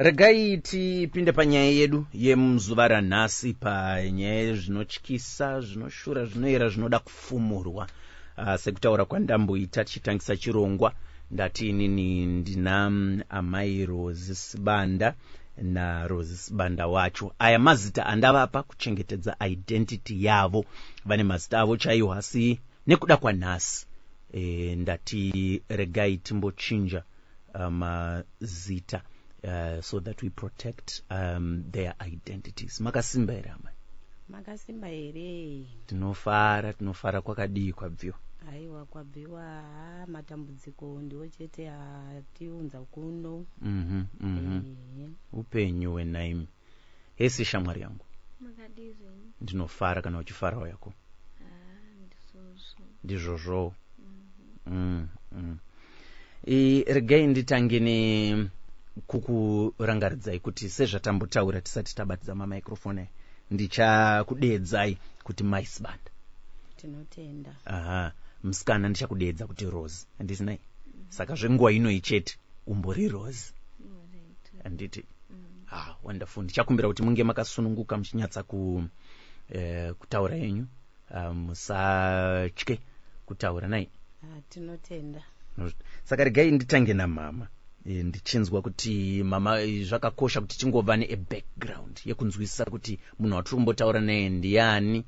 Regai tipinde panyaya yedu yemuzuva ranhasi, panyaya yezvinotyisa, zvinoshura, zvinoyera, zvinoda kufumurwa. Sekutaura kwandamboita tichitangisa chirongwa, ndati inini ndina amai Rosi Sibanda naRosi Sibanda wacho. Aya mazita andavapa kuchengetedza identity yavo, vane mazita avo chaiwo, asi nekuda kwanhasi ndati regai timbochinja mazita so that we protect their identities. Makasimba here, amai? Makasimba here? Tinofara, tinofara. Kwakadii kwabviwa? Aiwa, kwabviwa, ha, matambudziko ndiwo chete atiunza kuno. Mm Upenyu hwenaimi hesi, shamwari yangu. Makadii zvenyu? Ndinofara kana uchifarawo yako. Ndizvozvo. Ndizvozvo. Regai nditange nekukurangaridzai kuti sezvatambotaura tisati tabatidza mamaikrofoni aya, ndichakudeedzai kuti Mai Sibanda. Tinotenda. Aha, musikana ndichakudeedza kuti Rose, handisinai? Saka zvenguva inoi chete umbori Rose, handiti? Ah, wonderful. Ndichakumbira kuti munge makasununguka muchinyatsa kutaura henyu, musatye kutaura nai. Ah, tinotenda. Saka regai nditange namama, ndichinzwa kuti mama, zvakakosha kuti tingova neabackground yekunzwisisa kuti munhu watiri kumbotaura naye ndiani,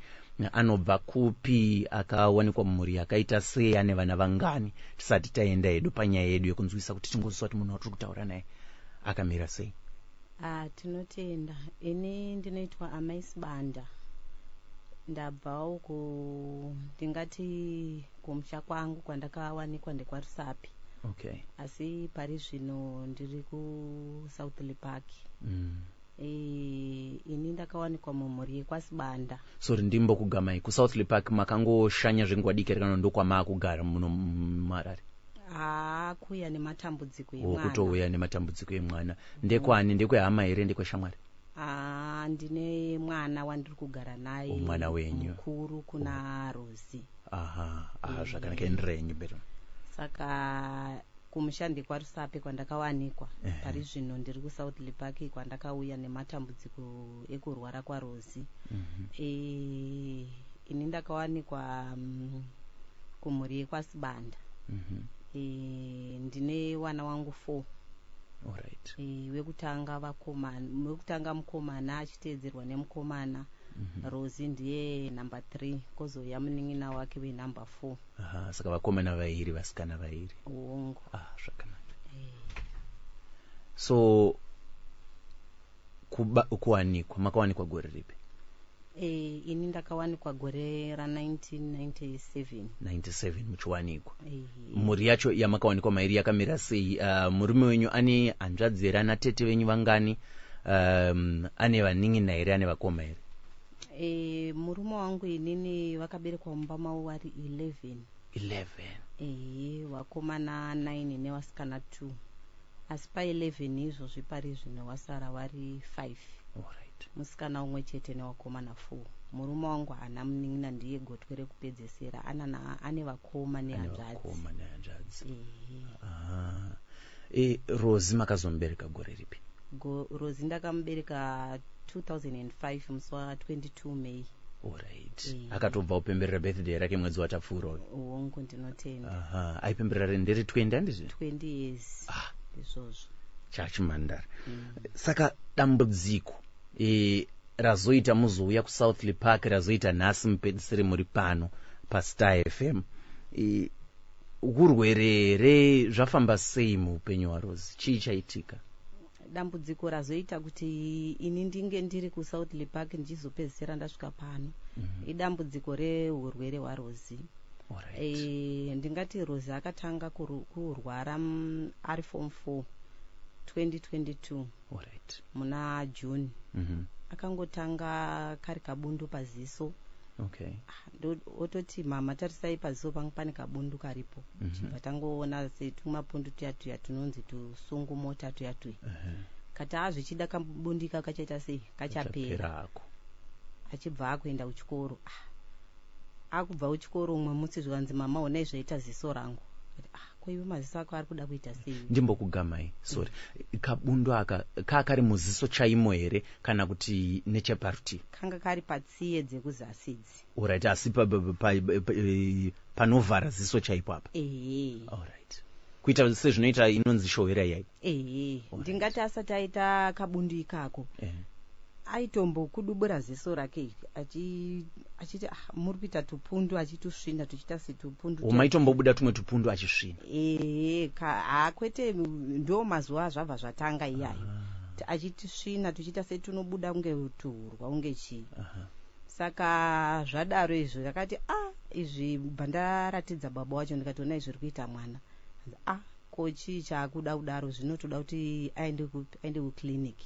anobva kupi, akawanikwa mumhuri yakaita sei, ane vana vangani, tisati taenda hedu panyaya yedu yekunzwisisa, kuti tingozwisisa kuti munhu watiri kutaura naye akamira sei. Ah, tinotenda. Ini ndinoitwa amai Sibanda, ndabvawo ku, ndingati kumusha kwangu kwandakawanikwa ndekwaRusapi, asi pari zvino ndiri kuSouthlea Park. Ini ndakawanikwa mumhuri yekwaSibanda. Sorry, ndimbokugamai. KuSouthlea Park makangoshanya zvenguva diki here, kana ndokwamaakugara muno muHarare? Haa, kuuya nematambudziko emwana. Kutouya nematambudziko emwana. Ndekwani? Ndekwehama here, ndekweshamwari? Haa, ndine mwana wandiri kugara naye. Oh, mwana wenyu. Mukuru kuna Rosi. Aha, zvakanaka, endirenyu better. Saka kumusha ndekwaRusape kwandakawanikwa. Pari zvino ndiri kuSouthlea Park, kwandakauya nematambudziko ekurwara kwaRosi. Ini ndakawanikwa kumhuri yekwaSibanda. Ndine wana wangu 4. Wekutanga vakomana, wekutanga mukomana, achiteedzerwa nemukomana. Rosi ndiye number 3, kozouya munin'ina wake wenumber 4. Aha, saka vakomana vairi, vasikana vairi. Hongu. Ah, zvakanaka. So kuwanikwa, makawanikwa gore ripi? Ini ndakawanikwa gore ra1997. 97 muchiwanikwa. Mhuri yacho yamakawanikwa mairi yakamira sei? Murume wenyu ane hanzvadzi here, ana tete venyu vangani, ane vanin'ina here, ane vakoma here? Murume wangu inini vakaberekwa mumba mavo vari 11. 11? Ehe, vakomana 9 nevasikana 2, asi pa11 izvozvi pari zvino vasara vari 5. Musikana umwe chete nevakomana 4. Murume wangu haana munin'ina, ndiye gotwe rekupedzesera. Ane vakoma Ane nehanzvadzi. vakoma nehanzvadzi. Ehe. Aha. Rosi makazomubereka gore ripi? Rosi ndakamubereka 2005, musi wa22 May. Alright. Akatobva kupemberera birthday rake mwedzi watapfuura uyu. Hongu, ndinotenda. Aha, aipemberera ndere 20, handizvi? 20 years. Ah. Izvozvo. Chachimandara. Saka dambudziko razoita muzouya kuSouthlea Park, razoita nhasi mupedzisire muri pano paStar FM, urwere here? Zvafamba sei muupenyu hwaRosi? Chii chaitika? Dambudziko razoita kuti ini ndinge ndiri kuSouthlea Park, ndichizopedzisira ndasvika pano, idambudziko reurwere hwaRosi. Ndingati Rosi akatanga kurwara ari form 4, 2022, muna June. Akangotanga kari kabundu paziso. Ah, ototi, "Mama, tarisai, paziso pangu pane kabundu karipo." Chibva tangoona setumapundu tuya tuya tunonzi tusungu mota tuya tuya. Kati a zvichida kabundika kachaita sei, kachapera. Kachapera. Achibva akuenda kuchikoro. Ah, akubva kuchikoro umwe musi zvikanzi, "Mama, onai zvaita ziso rangu." Ati, "Ah, Ko iwe maziso ako ari kuda kuita sei? Ndimbokugamai, sorry. Kabundu aka kakari muziso chaimo here kana kuti necheparutivi? Kanga kari patsiye dzekuzasi idzi. Alright, asi panovhara ziso chaipo apa? Ehe. Alright, kuita sezvinoita inonzi shohera iyai? Ehe. Ndingati asati aita kabundu ikako, aitombokudubura ziso rake iri achiti, "Ah, muri kuita tupundu," achitusvina tuchiita setupundu. Maitombobuda tumwe tupundu achisvina? Ehe, hakwete, ndo mazuva azvabva zvatanga iyayo. Achitisvina tuchiita setunobuda kunge tuhurwa, kunge chii. Saka zvadaro izvo, ndakati, "A, izvi," bva ndaratidza baba wacho, ndikati, "Ona izvi ri kuita mwana." "A, ko chii chaakuda kudaro? Zvinotoda kuti aende kuclinic."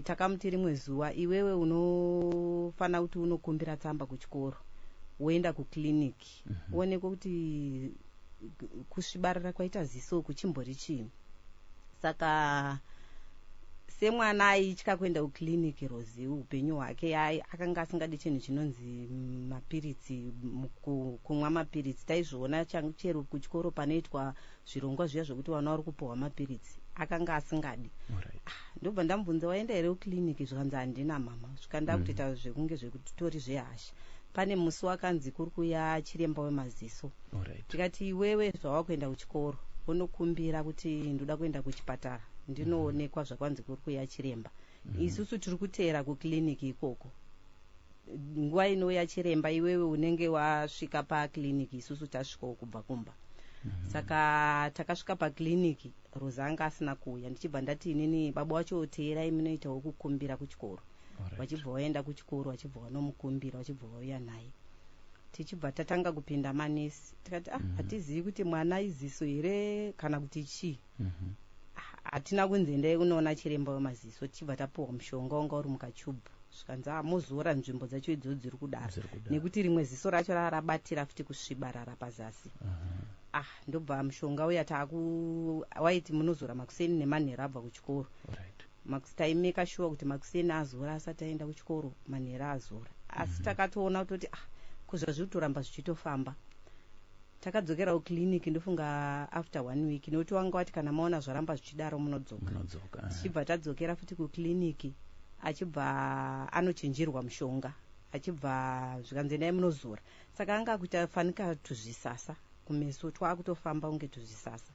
Takamuti rimwe zuva, "Iwewe unofanira kuti unokumbira tsamba kuchikoro, woenda kuclinic, uonekwe kuti kusvibarira kwaita ziso kuchimbori chii." Saka semwana aitya kuenda kuclinic, Rozi, upenyu hwake akanga asingadi chinhu chinonzi mapiritsi, kumwa mapiritsi. Taizviona chero kuchikoro panoitwa zvirongwa zviya zvokuti vana vari kupiwa mapiritsi, akanga asingadi. Ndobva ndamubvunza, "Waenda here kuclinic?" Zvikanzi, "Handina, mama." Svika ndakutoita zvekunge zvekutori zvehasha. Pane musi wakanzi kuri kuya chiremba wemaziso. Tikati, "Iwewe zvawakuenda kuchikoro, unokumbira kuti ndoda kuenda kuchipatara ndinoonekwa zvakwanzi kuri kuya chiremba. Isusu tiri kuteera kuclinic ikoko. Nguva inouya chiremba, iwewe unenge wasvika paclinic, isusu tasvikawo kubva kumba." Saka takasvika paclinic, Rosa anga asina kuuya. Ndichibva ndati inini, "Baba wacho, teerai, munoitawo kukumbira kuchikoro." Vachibva vaenda kuchikoro, vachibva vanomukumbira, vachibva vauya naye. Tichibva tatanga kupinda manesi, tikati, "Ah, hatizivi kuti mwana iziso here kana kuti chii." Hatina kunzi endai kunoona chiremba wemaziso. Tichibva tapiwa mushonga wanga uri mukachubhu, zvikanzi, "A, mozora nzvimbo dzacho idzodzo dziri kudaro," Dziri kudaro. nekuti rimwe ziso racho rarabatira futi kusvibarara pazasi. Ah, ndobva mushonga uya taaku waiti munozora makuseni nemanheru abva kuchikoro. Taimeka sure kuti makuseni azora asati aenda kuchikoro, manheru azora. Asi takatoona kutoti, ah, kuzva zviri kutoramba zvichitofamba. Takadzokera kuclinic, ndofunga after one week, nekuti wanga wati kana maona zvaramba zvichidaro munodzoka. Munodzoka. Tichibva tadzokera futi kuclinic, achibva anochinjirwa mushonga, achibva zvikanzi, "Endai munozora." Saka anga akuita fanika tuzvisasa kumeso, twakutofamba kunge tuzvisasa.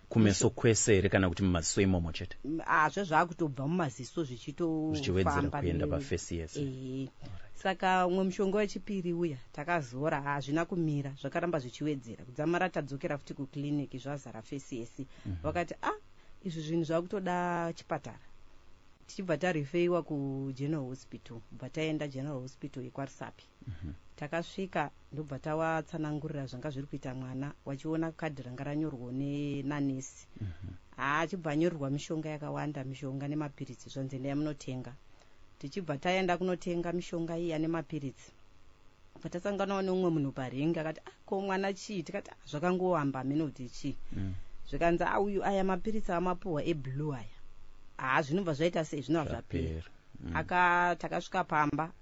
Kumeso kwese here kana kuti mumaziso imomo chete? Azvo zvakutobva mumaziso zvichiwedzera zvichitofamba kuenda pafesi yese. Ehe. Saka umwe mushonga wechipiri uya takazora, hazvina kumira, zvakaramba zvichiwedzera kudzamara tadzokera futi kuclinic zvazara fesi yese. Vakati, "A, izvi zvinhu zvakutoda chipatara." Tichibva tarefeiwa kuGeneral Hospital, bva taenda General Hospital yekwaRusape. Takasvika, ndobva tawatsanangurira zvanga zviri kuita mwana, wachiona kadhi ranga ranyorwa nanesi. Haa, achibva anyorerwa mishonga yakawanda, mishonga nemapiritsi, zvanzi, "Endai munotenga." Tichibva taenda kunotenga mishonga iya nemapiritsi, bva tasanganawo neumwe munhu paringi, akati, "Ah, ko mwana chii?" Tikati, "Ah, zvakangowamba, hamene kuti chii." Zvikanzi, "A, uyu aya mapiritsi amapuhwa eblue aya, haa, zvinobva zvaita sei, zvinobva zvapera." Zvapera. Aka takasvika pamba,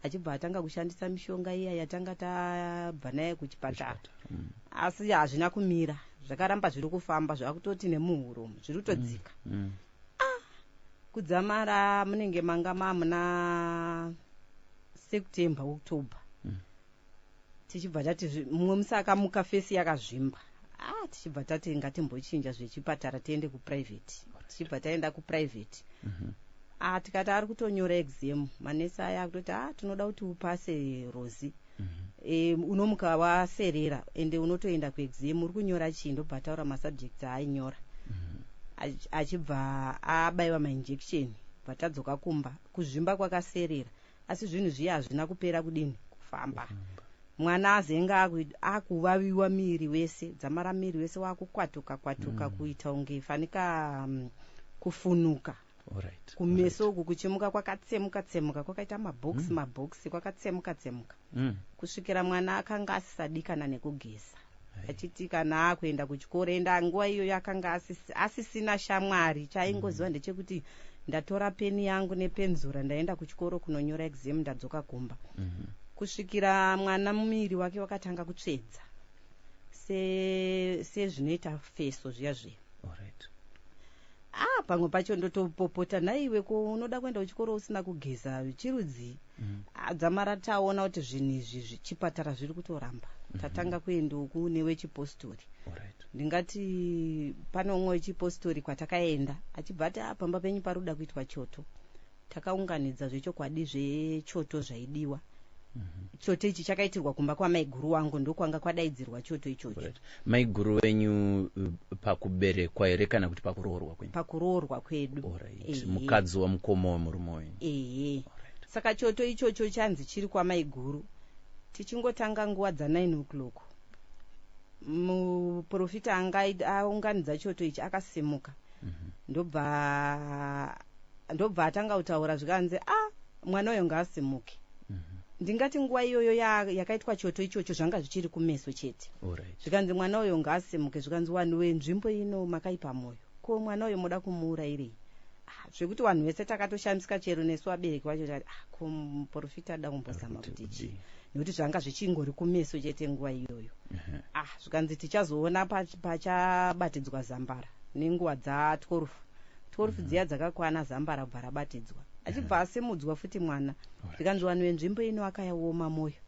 achibva atanga kushandisa mishonga iya yatanga tabva naye kuchipatara. Asi hazvina kumira, zvakaramba zviri kufamba, zvakutoti nemuhuro zviri kutodzika. Kudzamara munenge manga mamuna September, October. Tichibva tati mumwe musi akamuka fesi yakazvimba. Ah, tichibva tati ngatimbochinja zvechipatara, tiende kuprivate. Tichibva taenda kuprivate. Ah, tikati ari kutonyora exam, manesi aya akutoti, "Ah, tinoda kuti upase, Rosi. Unomuka waserera, ende unotoenda kuexam, uri kunyora chii?" Ndobva taura masubjects aainyora. Achibva abayiwa mainjection, bva tadzoka kumba, kuzvimba kwakaserera, asi zvinhu zviya hazvina kupera kudini kufamba. Mwana azenge akuvaviwa miri wese, dzamara miri wese wakukwatuka kwatuka, kuita kunge fanika kufunuka. Kumeso uku kuchimuka kwakatsemuka tsemuka, kwakaita mabhokisi, mabhokisi, kwakatsemuka tsemuka, kusvikira mwana akanga asisadikana nekugeza, achiti kana akuenda kuchikoro, enda nguva iyoyo akanga asisina shamwari. Chaingoziva ndechekuti ndatora peni yangu nepenzura, ndaenda kuchikoro kunonyora exam, ndadzoka kumba. Kusvikira mwana muviri wake wakatanga kutsvedza. Sezvinoita feso zviya zviya. Ah, pamwe pacho ndotopopota, "Nhaiwe, ko unoda kuenda kuchikoro usina kugeza, chirudzii?" Ah, dzamara taona kuti zvinhu izvi chipatara zviri kutoramba, tatanga kuendawo kune wechipostori. Ndingati pane umwe wechipostori kwatakaenda, achibva ati, "A, pamba penyu pari kuda kuitwa choto." Takaunganidza zvechokwadi zvechoto zvaidiwa. Choto ichi chakaitirwa kumba kwamaiguru wangu, ndokwanga kwadaidzirwa choto ichocho. Maiguru wenyu pakuberekwa here kana kuti pakuroorwa kwenyu? Pakuroorwa kwedu. Alright. Mukadzi wamukoma wemurume wenyu. Ehe. Saka choto ichocho chanzi chiri kwamaiguru. Tichingotanga nguva dza9 o'clock, muprofita anga aunganidza choto ichi akasimuka, ndobva atanga kutaura, zvikanzi, "A, mwana uyo ngaasimuke." Ndingati nguva iyoyo yakaitwa choto ichocho zvanga zvichiri kumeso chete. Zvikanzi, "Mwana uyo ngaasimuke." Zvikanzi, "Vanhu venzvimbo ino makaipa mwoyo, ko mwana uyo moda kumuurayirei?" Ah, zvekuti vanhu vese takatoshamisika, chero nesu vabereki vacho tati, "Ah, ko muprofita ada kumbozama kuti chii?" Nekuti zvanga zvichingori kumeso chete nguva iyoyo. Ah, zvikanzi tichazoona pachabatidzwa zambara nenguva dza12 12 dziya dzakakwana, zambara bva rabatidzwa, achibva asimudzwa futi mwana. Zvikanzi, "Vanhu venzvimbo ino akaoma mwoyo,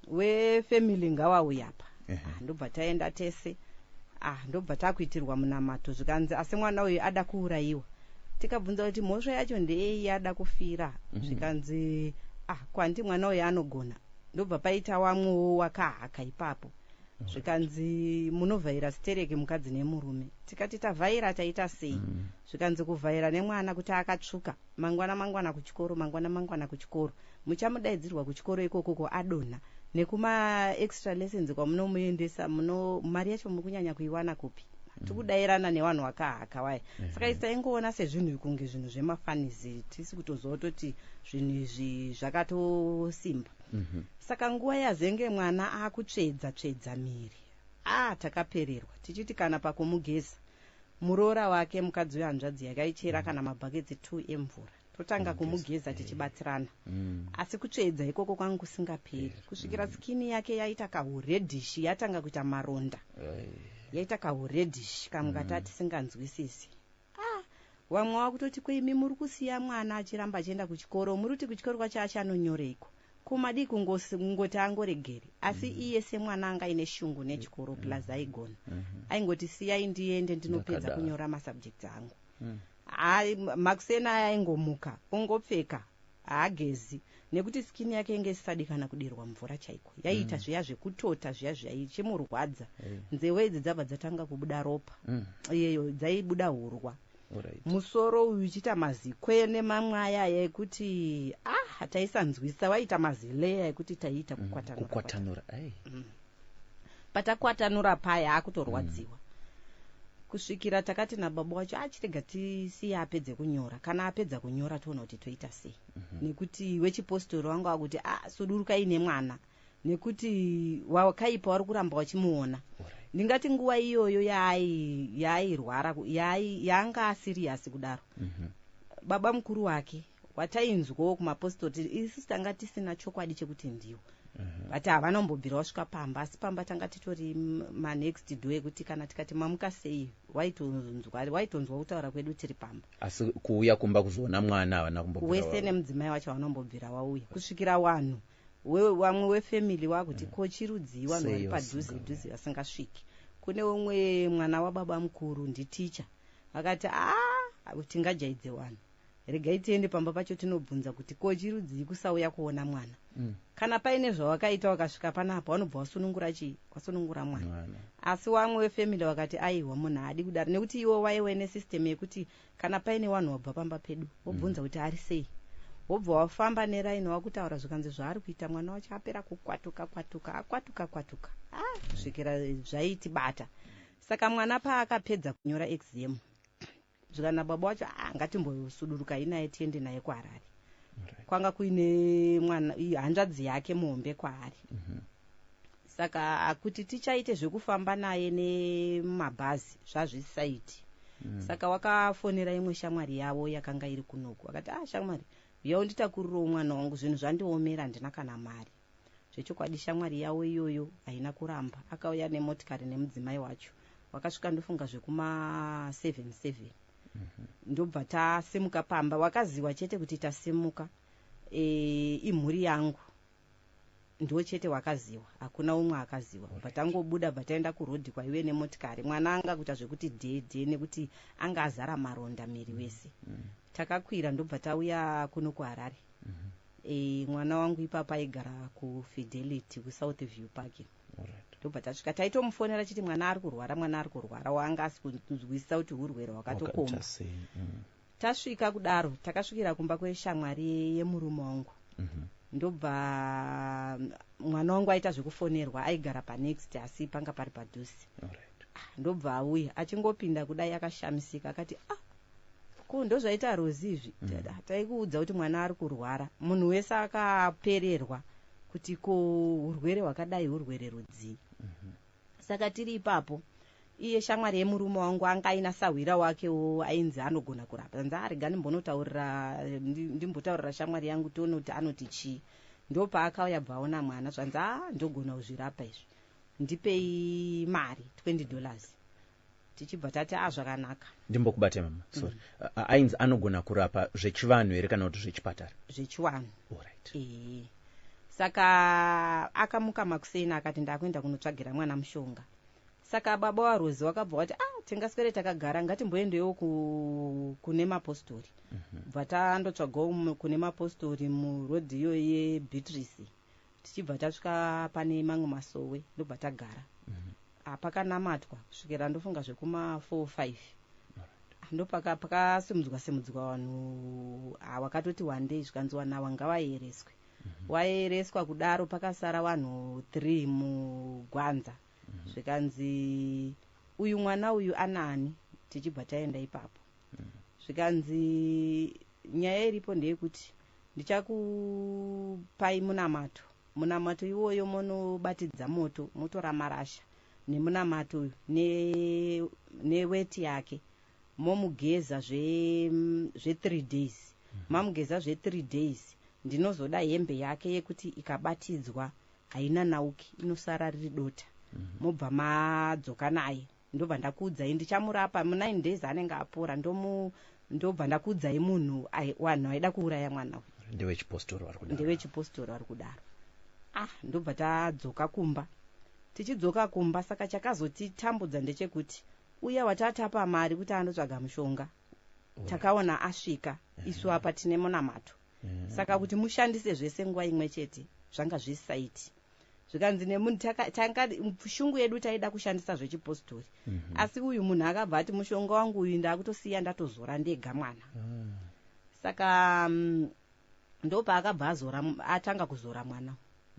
wefamily ngawauya apa." Ah, ndobva taenda tese. Ah, ndobva takuitirwa munamato. Zvikanzi, "Asi mwana uyu ada kuurayiwa." Tikabvunza kuti mhosva yacho ndeyei ada kufira. Zvikanzi, "Ah, kwandi mwana uyu anogona." Ndobva paita wamwewo wakahaka ipapo. Zvikanzi, "Munovhaira sitereki mukadzi nemurume." Tikati, "Tavhaira, taita sei?" Zvikanzi, "Kuvhaira nemwana kuti akatsvuka, mangwana mangwana kuchikoro, mangwana mangwana kuchikoro, muchamudaidzirwa kuchikoro ikokoko adonha, nekuma extra lessons kwamunomuendesa, muno mari yacho muri kunyanya kuiwana kupi?" Tikudayirana nevanhu vakahaka waya. Saka isi taingoona sezvinhu kunge zvinhu zvemafanizi, tisi kutoziva kutoti zvinhu izvi zvakatosimba. Saka nguva yazenge mwana akutsvedza tsvedza miri, a, takapererwa, tichiti kana pakumugeza, muroora wake, mukadzi wehanzvadzi yakaichera kana mabhaketsi 2 emvura, totanga kumugeza tichibatsirana. Asi kutsvedza ikoko kwangu kusingaperi, kusvikira skin yake yaita kahureddish, yatanga kuita maronda, yaita kahureddish kamwe tisinganzwisisi. Ah, vamwe vakutoti, "Kweimi muri kusiya mwana achiramba achienda kuchikoro, muri kuti kuchikoro kwacho achanonyoreiko? Kumadii kungoti angoregere?" Asi iye semwana anga aine shungu nechikoro, plus aigona, aingoti, "Siyai ndiende ndinopedza kunyora masubjects angu." Ai, makuseni aya aingomuka, ongopfeka, haagezi, nekuti skin yake inge isisadi kana kudirwa mvura chaiko, yaiita zviya zvekutota zviya zviya, ichimurwadza. Nzewe idzi dzabva dzatanga kubuda ropa, iyeyo dzaibuda hurwa, musoro uyu uchiita mazikwe nemamwe aya ekuti, ah, taisanzwisa, waita mazileya ekuti taiita kukwatanura. Kukwatanura. Patakwatanura paya akutorwadziwa, kusvikira takati nababa wacho, achirega tisiye apedze kunyora, kana apedza kunyora toona kuti toita sei, nekuti wechipostori wanga wakuti, "A, sudurukai nemwana, nekuti wakaipa wari kuramba wachimuona." Ndingati nguva iyoyo yaairwara, yaanga asiriyasi kudaro, baba mukuru wake watainzwawo kumapostori, isusu tanga tisina chokwadi chekuti ndiwo, but havana kumbobvira wasvika pamba, asi pamba tanga titori manext door, ekuti kana tikati, "Mamuka sei?" waitonzwa kutaura kwedu tiri pamba. Asi kuuya kumba kuzoona mwana havana kumbobvira wese nemudzimai wacho havana kumbobvira wauya, kusvikira vanhu vamwe wefamily wakuti, "Ko chirudzii vanhu vari Sei padhuze vasinga- dhuze vasingasviki?" Kune umwe mwana wababa mukuru nditicha, akati, "A, tingajaidze vanhu, regai tiende pamba pacho tinobvunza kuti ko chirudzii kusauya kuona mwana." Kana paine zvawakaita, wakasvika panapa wanobva wasunungura chii, wasunungura mwana. Mwana. Asi wamwe wefamily wakati, "Aiwa, munhu haadi kudaro," nekuti iwo waiwe nesystem yekuti kana paine vanhu wabva pamba pedu, wobvunza kuti ari sei, wobva wafamba neraini wakutaura. Zvikanzi zvaari kuita mwana wacho apera kukwatuka kwatuka, akwatuka kwatuka, ah, kusvikira zvaitibata. Saka mwana paakapedza kunyora exam, zvikana baba wacho, "Ah, ngatimbosudurukai naye tiende naye kuHarare." Kwanga kuine mwana hanzvadzi yake muhombe kwaari. Saka kuti tichaite zvekufamba naye nemabhazi zvazvisaiti. Saka wakafonera imwe shamwari yavo yakanga iri kunoku, akati, "Ah, shamwari, uya unditakurirawo mwana wangu, zvinhu zvandiomera, handina kana mari." Zvechokwadi shamwari yavo iyoyo haina kuramba, akauya nemotikari nemudzimai wacho. Wakasvika ndofunga zvekuma 7 7. Ndobva tasimuka pamba, wakaziwa chete kuti tasimuka imhuri yangu ndo chete wakaziwa, hakuna umwe akaziwa. Bva tangobuda, bva taenda kurodhi kwaive nemotikari. Mwana anga kuita zvekuti dhedhe nekuti anga azara maronda miri wese. Takakwira, ndobva tauya kuno kuHarare. Mwana wangu ipapa aigara kuFidelity, kuSouth View Park. Ndobva tasvika, taitomufonera chiti mwana ari kurwara, mwana ari kurwara. Wanga asi kunzwisisa kuti urwere hwakatokoma. Wakaita sei? Tasvika kudaro, takasvikira kumba kweshamwari yemurume wangu. Ndobva mwana wangu aita zvekufonerwa, aigara panext asi panga pari padhuze. Ndobva auya, achingopinda kudai akashamisika, akati, "Ah, ko ndozvaita Rozi izvi?" "Taikuudza kuti mwana ari kurwara." Munhu wese akapererwa kuti ko urwere hwakadai urwere rudzii? Saka tiri ipapo, iye shamwari yemurume wangu anga aina sahwira wakewo ainzi anogona kurapa. Anzi, "Arega ndimbonotaurira, ndimbotaurira shamwari yangu, tione kuti anoti chii." Ndopaakauya, bva aona mwana, zvanzi, "A, ndogona kuzvirapa izvi, ndipei mari $20." Tichibva tati, "A, zvakanaka." Ndimbokubate mama, sorry. Ainzi anogona kurapa zvechivanhu here kana kuti zvechipatara? Zvechivanhu. Alright. Ee, saka akamuka makuseni, akati, "Ndakuenda kunotsvagira mwana mushonga." Saka baba waRozi wakabva wati, "Ah, tingaswere takagara, ngatimboendewo kune mapostori." Bva tandotsvagawo kune mapostori murodhi iyo yeBeatrice. Tichibva tasvika pane mamwe masowe, ndobva tagara. Pakanamatwa kusvikira ndofunga zvekuma 4 5, ndopaka pakasimudzwa simudzwa vanhu wakatoti wandei, zvikanzi vanhu ava ngavaereswe. Waereswa kudaro, pakasara vanhu 3 mugwanza. Zvikanzi, "Uyu mwana uyu anani?" Tichibva taenda ipapo, zvikanzi, "Nyaya iripo ndeyekuti ndichakupai munamato. Munamato iwoyo munobatidza moto, motora marasha nemunamato uyu neweti yake, momugeza zve3 days. Mamugeza zve3 days, ndinozoda hembe yake yekuti ikabatidzwa haina nauki, inosara riri dota. Mobva madzoka naye, ndobva ndakuudzai, ndichamurapa mu9 days, anenge apora. Ndobva ndakuudzai munhu vanhu vaida kuuraya mwana uyu." Ndewechipostori vari kudaro. Ndewechipostori vari kudaro. Ah, ndobva tadzoka kumba. Tichidzoka kumba, saka chakazotitambudza ndechekuti uya watatapa mari kuti andotsvaga mushonga, takaona asvika, isu apa tine munamato. Saka kuti mushandise zvese nguva imwe chete zvanga zvisaiti. Zvikanzi nemunhu, tanga shungu yedu taida kushandisa zvechipostori, asi uyu munhu akabva ati, "Mushonga wangu uyu ndakutosiya ndatozora ndega mwana." Saka ndopaakabva azora, atanga kuzora mwana.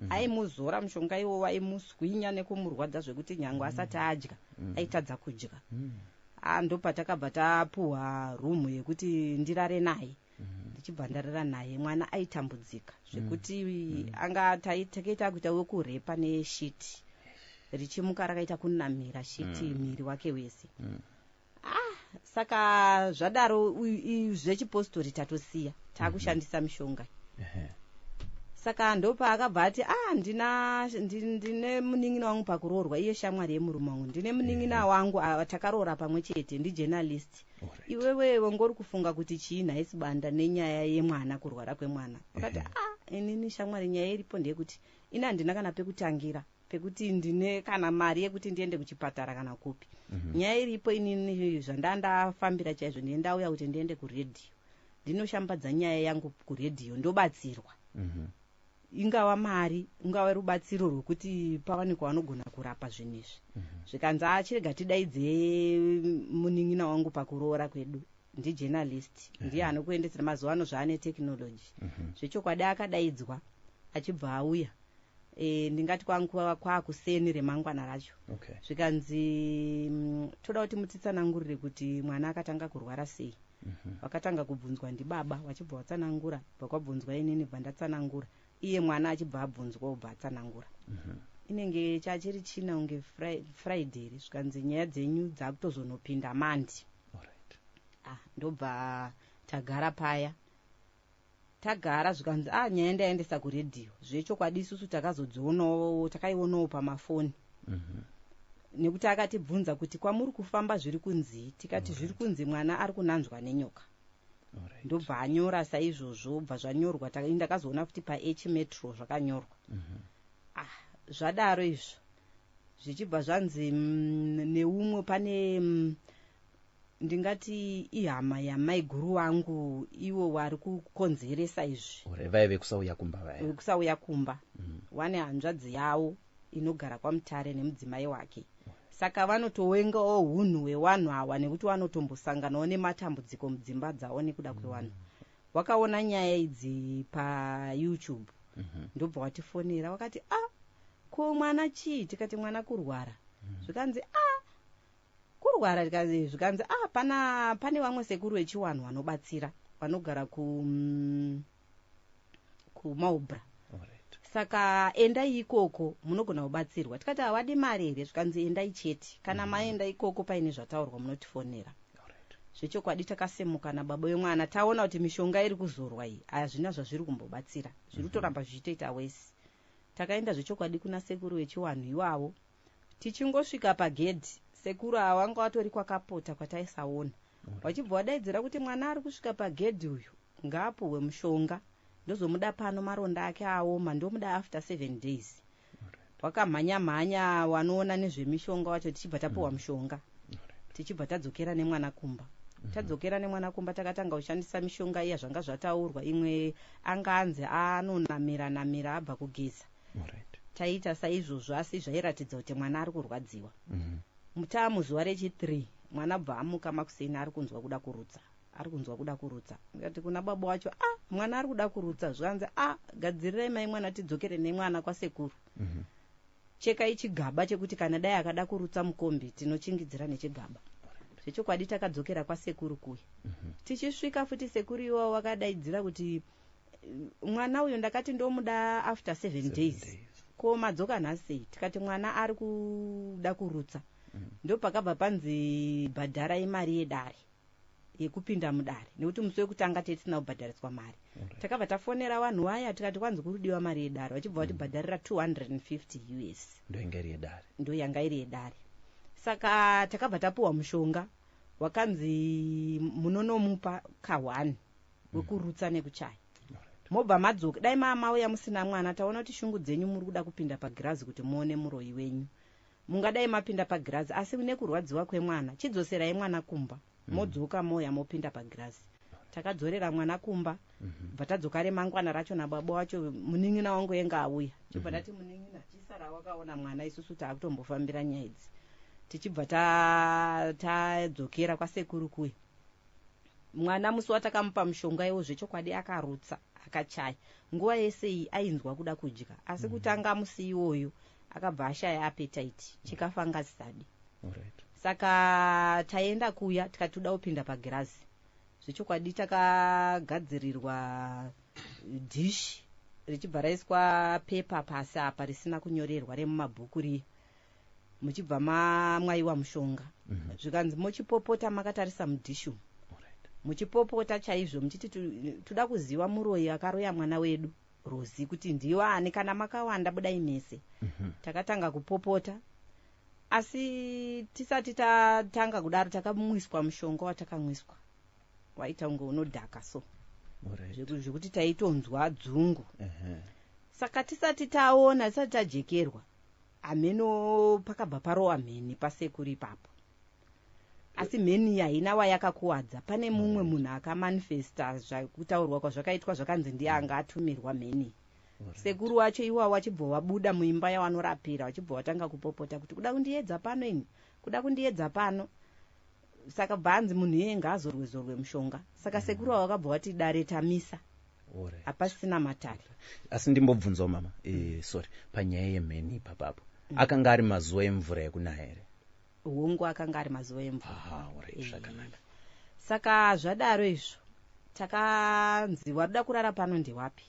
Aimuzora mushonga iwowo, aimuswinya nekumurwadza zvekuti nyange asati adya, aitadza kudya. Ah, ndopatakabva tapuhwa rumu yekuti ndirare naye. Ndichibva ndarara naye, mwana aitambudzika zvekuti anga takaita kuita wekurepa neshiti, richimuka rakaita kunamira shiti miri wake wese. Ah, saka zvadaro, zvechipostori tatosiya, taakushandisa mishonga. Saka ndopaakabva ati, "Ah, ndina ndine munin'ina wangu pakuroorwa, iye shamwari yemurume wangu, ndine munin'ina wangu, ah, takaroora pamwe chete, ndijournalist. Iwewe wongori kufunga kuti chii nhaisi banda nenyaya yemwana, kurwara kwemwana?" Wakati, "Ah, inini shamwari, nyaya iripo ndeyekuti ini handina kana pekutangira, pekuti ndine kana mari yekuti ndiende kuchipatara kana kupi. Nyaya iripo, inini zvandandafambira chaizvo, ndiye ndauya kuti ndiende kuredhiyo, ndinoshambadza nyaya yangu kuredhiyo, ndobatsirwa. Ingava mari, ingava rubatsiro rwekuti pawanikwa vanogona kurapa zvinhu izvi." Zvikanzi, "Achirega tidaidze munin'ina wangu pakuroora kwedu, ndijournalist, ndiye anokuendesera mazuva ano zvaane technology." Zvechokwadi akadaidzwa, achibva auya. Ndingati kwanguva kwakuseni remangwana racho. Zvikanzi, "Toda kuti mutitsanangurire kuti mwana akatanga kurwara sei." Vakatanga kubvunzwa ndibaba, vachibva vatsanangura, bva kwabvunzwa inini, bva ndatsanangura, iye mwana achibva abvunzwa, obva atsanangura. Inenge chachiri china kunge Friday, zvikanzi, "Nyaya dzenyu dzakutozonopinda Monday." Ah, ndobva tagara paya. Tagara, zvikanzi, "A, nyaya ndaendesa kuredhiyo." Zvechokwadi isusu takazodzionawo, takaionawo pamafoni, nekuti akatibvunza kuti, "Kwamuri kufamba zviri kunzii?" Tikati, "Zviri kunzi mwana ari kunanzwa nenyoka." Ndobva anyora saizvozvo, bva zvanyorwa. Ndakazoona kuti paH Metro zvakanyorwa. Ah, zvadaro izvo, zvichibva zvanzi neumwe pane ndingati ihama yamaiguru wangu, iwo wari kukonzeresa izvi. Alright, vaive kusauya kumba vaya. Wekusauya kumba. Wane hanzvadzi yavo inogara kwaMutare nemudzimai wake, saka vanotowengawo unhu hwevanhu ava, nekuti vanotombosanganawo nematambudziko mudzimba dzavo nekuda kwevanhu. Wakaona nyaya idzi paYouTube, ndobva watifonera, wakati, "A, ko mwana chii?" Tikati, "Mwana kurwara." Zvikanzi, "A, kurwara?" Zvikanzi, "A, pana pane vamwe sekuru vechiwanhu vanobatsira, vanogara kuMaubra. Saka endai ikoko, munogona kubatsirwa." Tikati, "Havadi mari here?" Zvikanzi, "Endai chete. Kana maenda ikoko paine zvataurwa, munotifonera." Zvechokwadi takasimuka nababa wemwana, taona kuti mishonga iri kuzorwa iyi hazvina zvazviri kumbobatsira, zviri kutoramba zvichitoita wese. Takaenda zvechokwadi kuna sekuru vechiwanhu iwavo. Tichingosvika pagedhi, sekuru ava vanga vatori kwakapota kwataisaona, vachibva vadaidzira kuti, "Mwana ari kusvika pagedhi uyu ngaapuhwe mushonga, ndozomuda pano, maronda ake aoma, ndomuda after 7 days." Wakamhanya mhanya wanoona nezvemishonga wacho, tichibva tapuhwa mushonga, tichibva tadzokera nemwana kumba. Tadzokera nemwana kumba, takatanga kushandisa mishonga iya zvanga zvataurwa. Imwe anga anzi anonamira namira abva kugeza. Taita saizvozvo, asi zvairatidza kuti mwana ari kurwadziwa. Taamuzuva rechi3, mwana bva amuka makuseni, ari kunzwa kuda kurutsa, ari kunzwa kuda kurutsa. Ndikati kuna baba wacho, "A, mwana ari kuda kurutsa." Zvikanzi, "A, gadzirirai mai mwana, tidzokere nemwana kwasekuru. Chekai chigaba chekuti kana dai akada kurutsa mukombi, tinochingidzira nechigaba." Zvechokwadi takadzokera kwasekuru kuya. Tichisvika futi, sekuru iwavo vakadaidzira kuti, "Mwana uyo ndakati ndomuda after 7 days, ko madzoka nhasi?" Tikati, "Mwana ari kuda kurutsa." Ndopakabva panzi, "Bhadharai mari yedare, yekupinda mudare," nekuti musi wekutanga tetisina kubhadhariswa mari. Takabva tafonera vanhu vaya, tikati kwanzi kuri mari yedare, vachibva vatibhadharira 250 US. Ndoyanga iri yedare. Ndo yanga iri yedare. Saka takabva tapiwa mushonga, wakanzi munonomupa ka1 wekurutsa nekuchaya, mobva madzoka. Dai maa mauya musina mwana, taona kuti shungu dzenyu muri kuda kupinda pagirazi kuti muone muroyi wenyu, mungadai mapinda pagirazi, asi nekurwadziwa kwemwana, chidzoserai mwana kumba, modzoka moya mopinda pagirazi. Takadzorera mwana kumba, bva tadzoka remangwana racho nababa wacho. Munin'ina wangu enga auya, chibva tati, "Munin'ina, chisara wakaona mwana, isusu taakutombofambira nyaya idzi." Tichibva tadzokera kwasekuru kuya, mwana musi watakamupa mushonga iwo, zvechokwadi akarutsa, akachaya. Nguva yese iyi ainzwa kuda kudya, asi kutanga musi iwoyo akabva ashaya appetite, chikafu anga asisadi. Saka taenda kuya, tikati toda kupinda pagirazi. Zvechokwadi takagadzirirwa dhishi, richibva raiswa pepa pasi apa risina kunyorerwa, remumabhuku riya, muchibva mamwayiwa mushonga. Zvikanzi, "Muchipopota makatarisa mudhishi umu, muchipopota chaizvo, muchiti toda kuziva muroyi akaroya mwana wedu Rozi kuti ndiwani. Kana makawanda, budai mese." Takatanga kupopota, asi tisati tatanga kudaro, takamwiswa mushonga. Watakamwiswa waita kunge unodhaka so, zvekuti taitonzwa dzungu. Saka tisati taona, tisati tajekerwa, hameno pakabva parowa mheni pasekuru ipapo, asi mheni haina wayakakuwadza. Pane mumwe munhu akamanifesta, zvakutaurwa kwazvakaitwa, zvakanzi ndiye anga atumirwa mheni. Sekuru wacho iwawo wachibva wabuda muimba yawanorapira, wachibva watanga kupopota kuti, "Kuda kundiedza pano ini, kuda kundiedza pano." Saka bvanzi munhu iyeye ngaazorwe zorwe mushonga. Saka sekuru avo vakabva vati, "Dare tamisa, hapasisina matare." Asi ndimbobvunzawo mama, sorry, panyaya yemheni ipapapo, akanga ari mazuva emvura yekunaya here? Hongu, akanga ari mazuva emvura. Aha, alright, zvakanaka. Saka zvadaro izvo, takanzi, "Waruda kurara pano ndewapi?"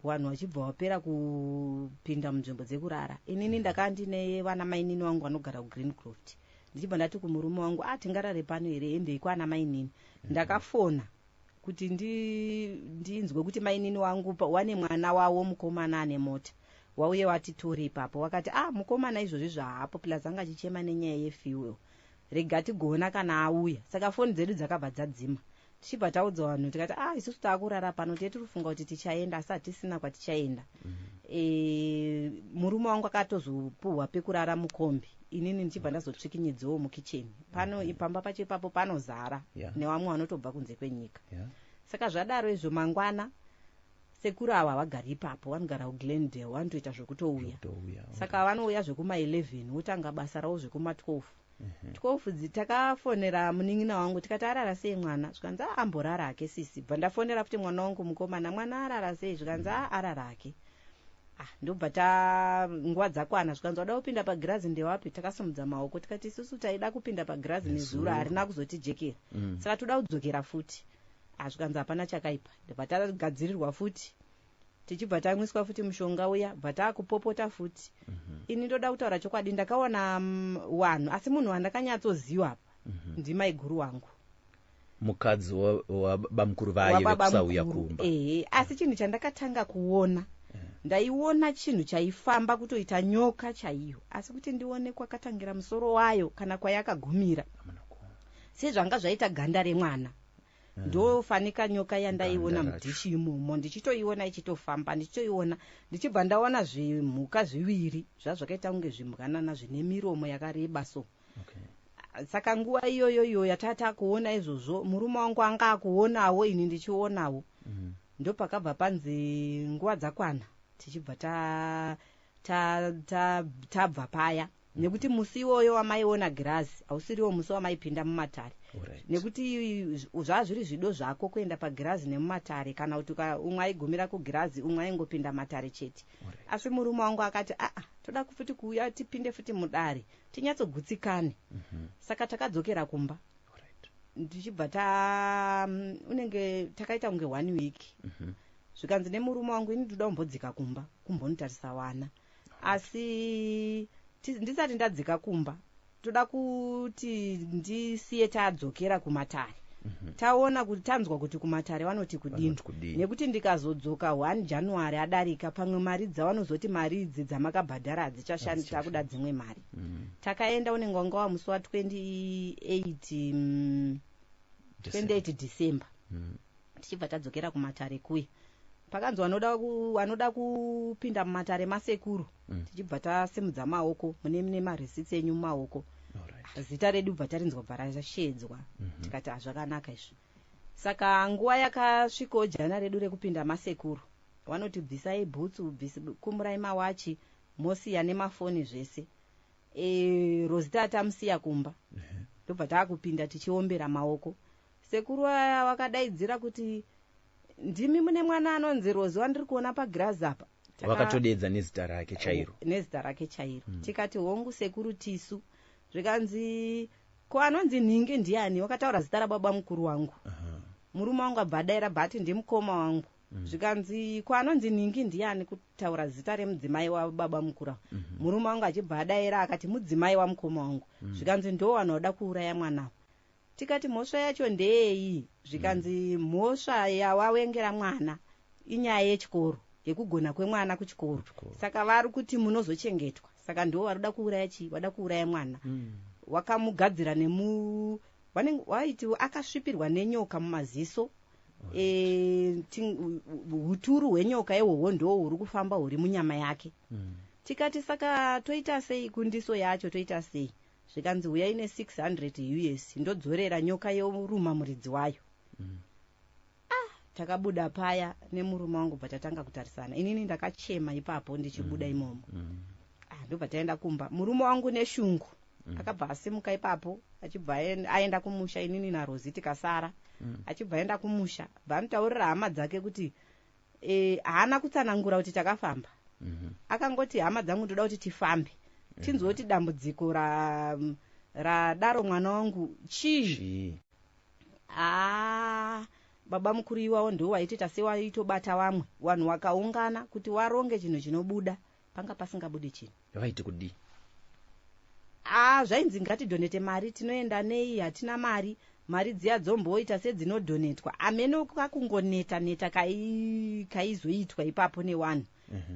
Vanhu vachibva vapera kupinda munzvimbo dzekurara. Inini ndakanga ndine vana mainini vangu vanogara kuGreencroft. Ndichibva ndati kumurume wangu, "A, tingarare pano here? Endei kwana mainini." Ndakafona. Kuti ndinzwe kuti mainini wangu wane mwana wavo mukomana ane mota, wauye watitore ipapo. Wakati, "Ah, mukomana izvozvi zvaapo, plus anga achichema nenyaya yefuel, rega tigoona kana auya." Saka foni dzedu dzakabva dzadzima. Tichibva taudza vanhu, tikati, "Ah, isusu taakurara pano, tiye tiri kufunga kuti tichaenda, asi hatisina kwatichaenda." Murume wangu akatozopuhwa pekurara mukombi, inini ndichibva ndazotsvikinyidzawo mukicheni pano. Pamba pacho ipapo panozara nevamwe vanotobva kunze kwenyika. Saka zvadaro izvo, mangwana sekuru ava havagari ipapo, vanogara kuGlendale, vanotoita zvekutouya. Zvekutouya. Saka vanouya zvekuma11, votanga basa ravo zvekuma12. 12 takafonera munin'ina wangu, tikati, "Arara sei mwana?" Zvikanzi, "A, amborara hake sisi." Bva ndafonera futi mwana wangu mukomana, "Mwana arara sei?" Zvikanzi, "A, arara hake." Ah, ndobva ta nguva dzakwana, zvikanzi, "Wada kupinda pagirazi ndewapi?" Takasimudza maoko, tikati, "Isusu taida kupinda pagirazi nezuro, Nezuro. harina kuzotijekera, saka toda kudzokera futi." Ah, zvikanzi, "Hapana chakaipa." Ndobva tagadzirirwa futi, tichibva tamwiswa futi mushonga uya, bva taakupopota futi. Ini ndoda kutaura chokwadi, ndakaona vanhu, asi munhu wandakanyatsoziva apa ndimaiguru wangu. Mukadzi wabamukuru vaye Wababa vekusauya mukuru. kumba. Ehe, asi chinhu chandakatanga kuona, ndaiona chinhu chaifamba kutoita nyoka chaiyo, asi kuti ndione kwakatangira musoro wayo kana kwayakagumira, Hamuna kuona. sezvanga zvaita ganda remwana, ndofanika nyoka yandaiona Ganda racho. Mudhishi imomo, ndichitoiona ichitofamba, ndichitoiona, ndichibva ndaona zvimhuka zviviri zvazvakaita kunge zvimbwanana zvine miromo yakareba so. Saka nguva iyoyo iyo yatata kuona izvozvo, murume wangu anga akuonawo, ini ndichionawo. Ndopakabva panzi nguva dzakwana, tichibva tabva paya, nekuti musi iwoyo wamaiona girazi hausiriwo musi wamaipinda mumatare, nekuti zvaa zviri zvido zvako kuenda pagirazi nemumatare, kana kuti umwe aigumira kugirazi, umwe aingopinda matare chete. Asi murume wangu akati, "Aa, toda futi kuuya tipinde futi mudare, tinyatsogutsikane." Saka takadzokera kumba, ndichibva ta unenge takaita kunge one week. Zvikanzi nemurume wangu, "Ini ndoda kumbodzika kumba kumbonotarisa wana, asi ndisati ndadzika kumba, toda kuti ndisiye tadzokera kumatare, taona kuti, tanzwa kuti kumatare vanoti kudini, Vanoti kudini. nekuti ndikazodzoka 1 January adarika, pamwe mari dzavanozoti mari idzi dzamakabhadhara hadzichashandi, takuda dzimwe mari." Takaenda, unenge wanga wamusi wa28 28 December. Tichibva tadzokera kumatare kuya, pakanzi vanoda kupinda mumatare masekuru. Tichibva tasimudza maoko, mune nemarisitsi enyu mumaoko. Zita redu bva tarinzwa, bva rashedzwa. Tikati, "Hazvakanaka izvi." Saka nguva yakasvikawo jana redu rekupinda masekuru, vanoti, "Bvisai bhutsu, kumurai mawachi, mosiya nemafoni zvese." Rozita tamusiya kumba, ndobva taakupinda tichiombera maoko. Sekuru aya vakadaidzira kuti, "Ndimi mune mwana anonzi Rozi wandiri kuona pagirazi apa?" Vakatodedza nezita rake chairo. Nezita rake chairo. Tikati, "Hongu sekuru, tisu." Zvikanzi, "Ko anonzi nhingi ndiani?" Wakataura zita rababa mukuru wangu. Murume wangu abva adaira, bva ati, "Ndimukoma wangu." Zvikanzi, "Ko anonzi nhingi ndiani?" Kutaura zita remudzimai wababa mukuru ava. Murume wangu achibva adaira akati, "Mudzimai wamukoma wangu." Zvikanzi, "Ndo vanhu vada kuuraya mwanawo." Tikati, "Mhosva yacho ndeyei?" Zvikanzi, "Mhosva yawawengera mwana inyaya yechikoro, yekugona kwemwana kuchikoro. Kuchikoro. Saka vari kuti munozochengetwa, saka ndo vari kuuraya chii, vada kuuraya mwana." Wakamugadzira nemu waiti akasvipirwa nenyoka mumaziso. Uturu hwenyoka ihwohwo ndo huri kufamba huri munyama yake. Tikati, "Saka toita sei kundiso yacho, toita sei?" Zvikanzi, "Uyai ne600 US, ndodzorera nyoka yoruma muridzi wayo." Takabuda paya nemurume wangu, bva tatanga kutarisana. Inini ndakachema ipapo ndichibuda imomo. Ah, ndobva taenda kumba. Murume wangu neshungu akabva asimuka ipapo, achibva aenda kumusha. Inini naRozi tikasara. Achibva aenda kumusha, bva anotaurira hama dzake kuti haana kutsanangura kuti takafamba. Akangoti, "Hama dzangu, ndoda kuti tifambe, tinzwe kuti dambudziko radaro mwana wangu chii." Chii? Haa, baba mukuru iwawo ndo waitoita sewaitobata vamwe vanhu vakaungana kuti waronge chinhu chinobuda, panga pasingabudi chinhu. Vaiti kudii? A, zvainzi, "Ngatidhonete mari." Tinoenda nei? Hatina mari. Mari dziya dzomboita sedzinodhonetwa, amene kakungoneta neta kaizoitwa ipapo newanhu.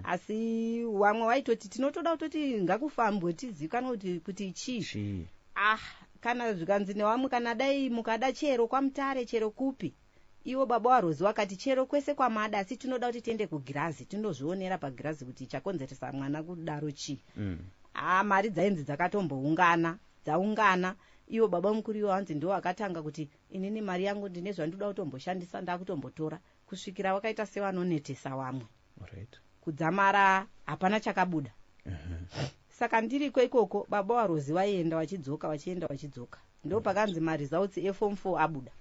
Asi wamwe waitoti tinotoda kutoti ngakufambwe tizikanwe kuti chii. Chii. Ah, kana zvikanzi newamwe, kana dai mukada chero kwaMutare, chero kupi, iwo baba waRozi wakati chero kwese kwamada, asi tinoda kuti tiende kugirazi, tinozvionera pagirazi kuti chakonzeresa mwana kudaro chii. Ah, mari dzainzi dzakatomboungana, dzaungana, iwo baba mukuru iwo hanzi ndo akatanga kuti inini mari yangu ndine zvandoda kutomboshandisa, ndakutombotora, kusvikira wakaita sevanonetesa wamwe. Kudzamara hapana chakabuda. Saka ndiriko ikoko, baba waRozi vaienda vachidzoka, vachienda vachidzoka, ndo pakanzi maresults eform 4 abuda.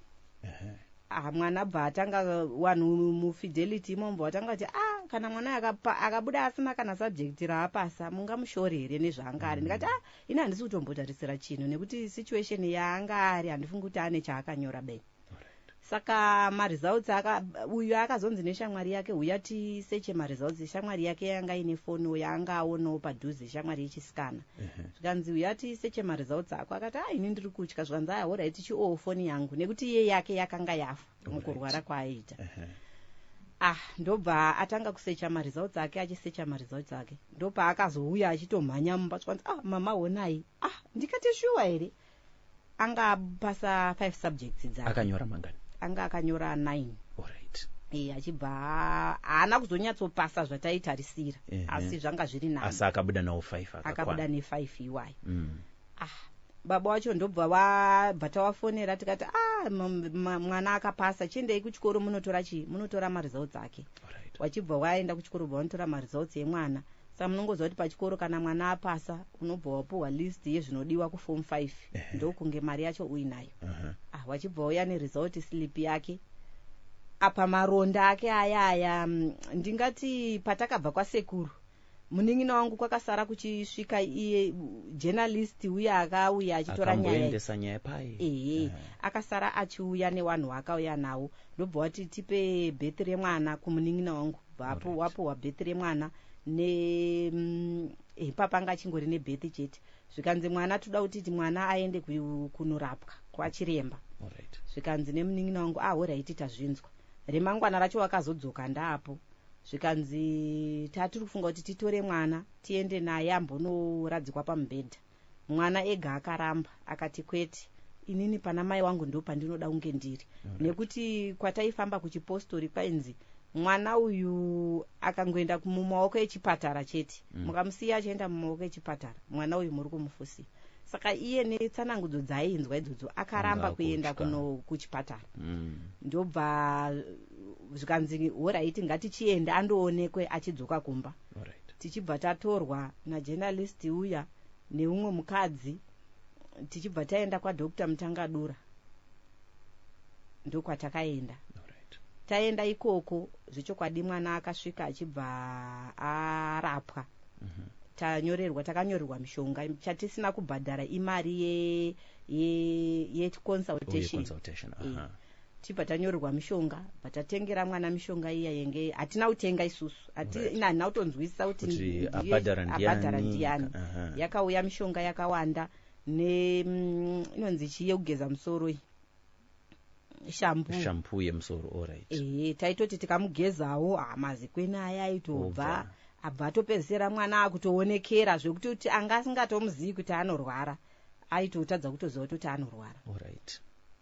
Ah, mwana bva atanga, vanhu muFidelity imomo vatanga kuti, ah, kana mwana akabuda asina kana subject raapasa, mungamushore here nezvaanga ari? Ndikati, ah, ini handisi kutombotarisira chinhu, nekuti situation yaanga ari handifungi kuti ane chaakanyora bei. Saka maresults uyu akazonzi neshamwari yake, uya tiseche maresults. Shamwari yake yanga ine foni yaanga aonawo padhuze, shamwari yechisikana. Zvikanzi, uya tiseche maresults ako. Akati, a, ini ndiri kutya. Zvikanzi, aya, alright, chiowo foni yangu, nekuti iye yake yakanga yafa mukurwara kwaaiita. Ah, ndobva atanga kusecha maresults ake, achisecha maresults ake, ndopaakazouya achitomhanya mumba. Zvikanzi, ah, mama, honai. Ah, ndikati, shuwa here? Anga apasa 5 subjects dzake. Akanyora mangani? Anga akanyora 9. E, achibva haana kuzonyatsopasa zvataitarisira, asi zvanga zviri nani. Asi akabuda nawo 5. Akabuda ne5 iwayo. Ah, baba wacho ndobva wabva tawafonera, tikati, ah, mwana akapasa, chiendei kuchikoro munotora chii, munotora maresults ake. Wachibva waenda kuchikoro, bva vanotora maresults emwana. Saka munongoziva kuti pachikoro kana mwana apasa, unobva wapuhwa list yezvinodiwa kuform 5, ndokunge mari yacho uinayo. Ah, wachibva uya neresult slip yake. Apa maronda ake aya aya, ndingati patakabva kwasekuru munin'ina wangu, kwakasara kuchisvika iye journalist uya akauya achitora nyaya. Akamboendesa nyaya pai. Ehe, akasara achiuya newanhu waakauya nawo, ndobva wati tipe birth remwana kumunin'ina wangu. Bvapo wapuhwa birth remwana ne ipapa anga achingori nebirth chete. Zvikanzi mwana, toda kuti mwana aende kunorapwa kwachiremba. Zvikanzi nemunin'ina wangu, ah, alright, tazvinzwa. Remangwana racho wakazodzoka ndaapo, zvikanzi tatiri kufunga kuti titore mwana tiende naye ambonoradzikwa pamubhedha. Mwana ega akaramba, akati, kwete, inini pana mai wangu ndo pandinoda kunge ndiri, nekuti kwataifamba kuchipostori kwainzi mwana uyu akangoenda mumaoko echipatara chete, mukamusiya achienda mumaoko echipatara, mwana uyu muri kumufusiya. Saka iye netsanangudzo dzaainzwa idzodzo akaramba kuenda kuno kuchipatara. Ndobva zvikanzi, alright, ngatichienda andoonekwe achidzoka kumba. Tichibva tatorwa najournalist uya neumwe mukadzi, tichibva taenda kwaDr Mutangadura, ndokwatakaenda. Taenda ikoko, zvechokwadi mwana akasvika achibva arapwa. Tanyorerwa, takanyorerwa mishonga. Chatisina kubhadhara imari yeconsultation. Consultation. Tibva tanyorerwa mishonga, bva tatengera mwana mishonga iya yenge hatina kutenga isusu. Ina handina kutonzwisisa kuti Kuti abhadhara abhadhara ndiani. Ndiani. Yakauya mishonga yakawanda ne inonzi chii yekugeza musoro iyi, shampoo. Shampoo yemusoro, alright. Ehe, taitoti tikamugezawo, ah, mazikwena aya aitobva. Obva. Abva atopedzisira mwana akutoonekera zvekuti kuti anga asingatomuzivi kuti anorwara, aitotadza kutoziva kuti anorwara.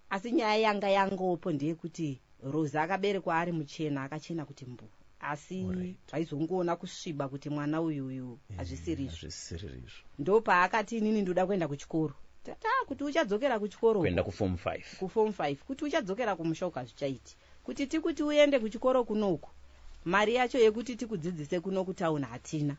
Asi nyaya yanga yangopo ndeyekuti Rose akaberekwa ari muchena, akachena kuti mbu, asi vaizongoona kusviba kuti mwana uyu uyu hazvisirizvo. Hazvisirizvo. Ndopaakati, inini ndoda kuenda kuchikoro. Tata kuti uchadzokera kuchikoro Kuenda kuform 5. Kuform 5, kuti uchadzokera kumusha uku hazvichaiti kuti tikuti uende kuchikoro kunoku, mari yacho yekuti tikudzidzise kuno kutauni hatina.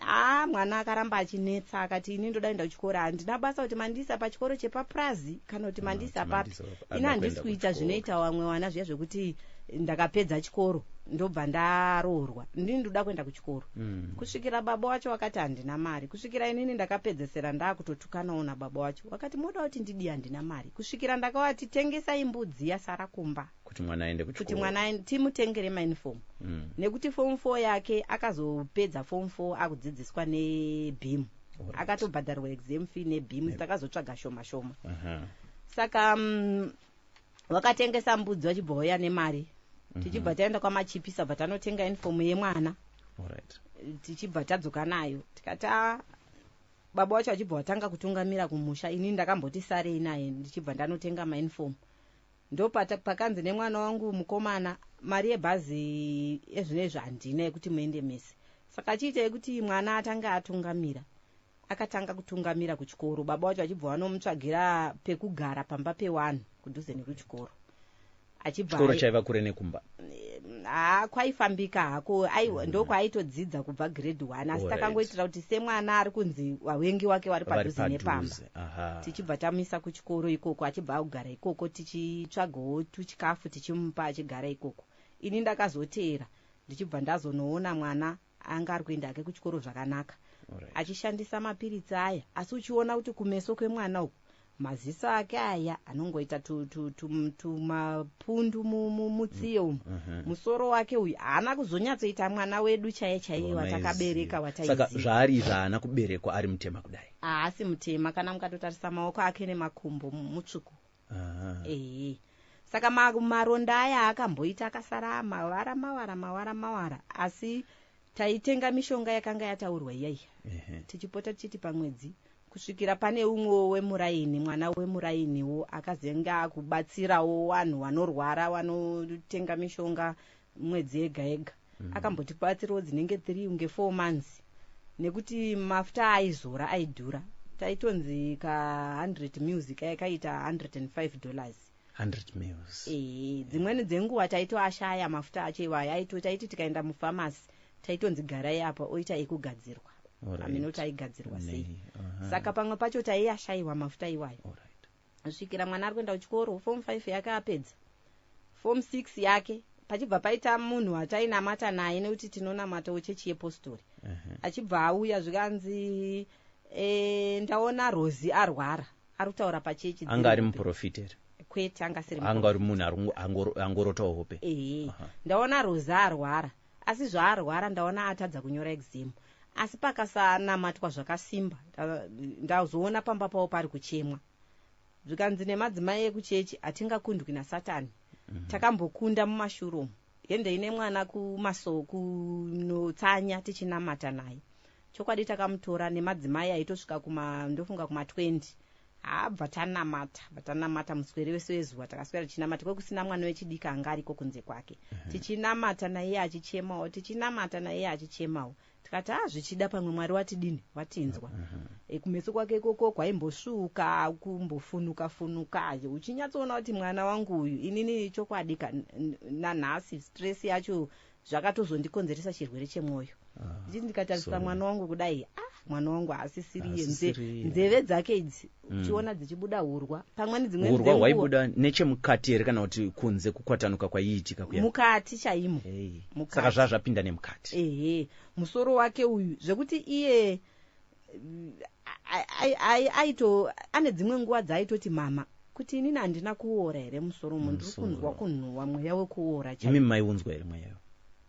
A, mwana akaramba achinetsa, akati, ini ndoda kuenda kuchikoro, handina basa kuti mandiisa pachikoro chepapurazi kana kuti mandiisa papi. Mandiisa papi. Ini Ada handisi kuenda kuita kuchikoro. zvinoita vamwe vana zviya zvekuti ndakapedza chikoro ndobva ndaroorwa. Ndini ndoda kuenda kuchikoro. Kusvikira baba wacho wakati handina mari, kusvikira inini ndakapedzesera ndaakutotukanawo nababa wacho, wakati moda kuti ndidii, handina mari, kusvikira ndakavati tengesai mbudzi yasara kumba Kuti mwana aende kuti kuchikoro. mwana timutengere mauniform, nekuti form 4 yake akazopedza form 4 akudzidziswa neBEAM. Akatobhadharwa exam fee neBEAM. Takazotsvaga shoma shoma. Saka vakatengesa mbudzi vachibva vauya nemari, tichibva taenda kwamachipisa, bva tanotenga uniform yemwana. Tichibva tadzoka nayo, tikati, "Ah," baba vacho vachibva vatanga kutungamira kumusha. Inini ndakamboti sarei naye, ndichibva ndanotenga mauniform. Ndo pakanzi nemwana wangu mukomana, mari yebhazi ezvinezvi handina yekuti muende mese. Saka chiitei kuti mwana atange atungamira. Akatanga kutungamira kuchikoro, baba vacho vachibva vanomutsvagira pekugara pamba pewanhu kudhuze nekuchikoro, achibva Chikoro chaiva kure nekumba? Ha, kwaifambika hako. Aiwa, ndokwaitodzidza kubva grade 1, asi takangoitira kuti semwana ari kunzi vavengi wake vari Vari padhuze nepamba, padhuze. Tichibva tamuisa kuchikoro ikoko, achibva akugara ikoko, tichitsvagawo tuchikafu tichimupa achigara ikoko. Ini ndakazoteera, ndichibva ndazonoona mwana anga ari kuenda hake kuchikoro zvakanaka, achishandisa mapiritsi aya, asi uchiona kuti kumeso kwemwana uku, maziso ake aya anongoita tumapundu mutsiye umu. Musoro wake uyu haana kuzonyatsoita mwana wedu chaiye chaiye watakabereka. Saka Wataiziva. zvaari izvi, haana kuberekwa ari mutema kudai? Haasi mutema. Kana mukatotarisa maoko ake nemakumbo, mutsvuku. Ehe, saka maronda aya akamboita akasara mavara mavara mavara mavara, asi taitenga mishonga yakanga yataurwa iyaiya, tichipota tichiti pamwedzi, kusvikira pane umwe wemuraini, mwana wemurainiwo akazenge akubatsirawo vanhu vanorwara vanotenga mishonga mwedzi yega yega. Akambotibatsirawo dzinenge 3 unge 4 months, nekuti mafuta aizora aidhura. Taitonzi ka 100 mils kaita $105. 100 mils. Ee, dzimweni dzenguva taitoashaya mafuta acho iwayo. Taiti tikaenda mufamasi, taitonzi garai apa, oita ekugadzirwa. Aminoti aigadzirwa sei. Saka pamwe pacho taiyashayiwa mafuta iwayo, kusvikira mwana ari kuenda kuchikoro, form 5 yake apedza, form 6 yake, pachibva paita munhu watainamata naye, nekuti tinonamatawo chechi yepostori. Achibva auya, zvikanzi, "Ndaona Rosi arwara, ari kutaura pachechi." Anga ari muprofita here? Kwete, anga asiri. Anga ari munhu angorotawo hope? Ehe. "Ndaona Rosa arwara, asi zvaarwara ndaona atadza kunyora exam, asi pakasanamatwa zvakasimba, ndazoona pamba pavo pari kuchemwa." Zvikanzi nemadzimai ekuchechi, "Hatingakundwi nasatani. Takambokunda mumashure umu. Hendei nemwana kumaso kunotsanya, tichinamata naye." Chokwadi takamutora nemadzimai aitosvika kuma, ndofunga kuma 20. Habva tanamata, bva tanamata muswere wese wezuva. Takaswera tichinamata, kwekusina mwana wechidiki anga ariko kunze kwake. Tichinamata naiye achichemawo, tichinamata naiye achichemawo. Tikati, "A, zvichida pamwe Mwari watidini, watinzwa." Kumeso kwake ikoko kwaimbosvuka, kumbofunuka funuka, uchinyatsoona kuti mwana wangu uyu. Inini chokwadi nanhasi stress yacho zvakatozondikonzeresa chirwere chemwoyo. Ndichiti ndikatarisa Sorry. mwana wangu kudai, ah, mwana wangu haasisiriye. Haasisiriye. Nzeve dzake idzi, uchiona dzichibuda hurwa pamweni dzimweni Urwa dzenguva. hwaibuda nechemukati here, kana kuti kunze kukwatanuka kwaiitika kuya? Mukati chaimo. Hey. Mukati. Saka zvazvapinda nemukati. Ehe, musoro wake uyu, zvekuti iye aito ane dzimwe nguva dzaaitoti, "Mama, kuti inini handina kuora here musoro umu? Ndiri Musoro. kunzwa kunhuhwa, mweya wekuora." Imi Chaiwo. maiunzwa here mweyayo?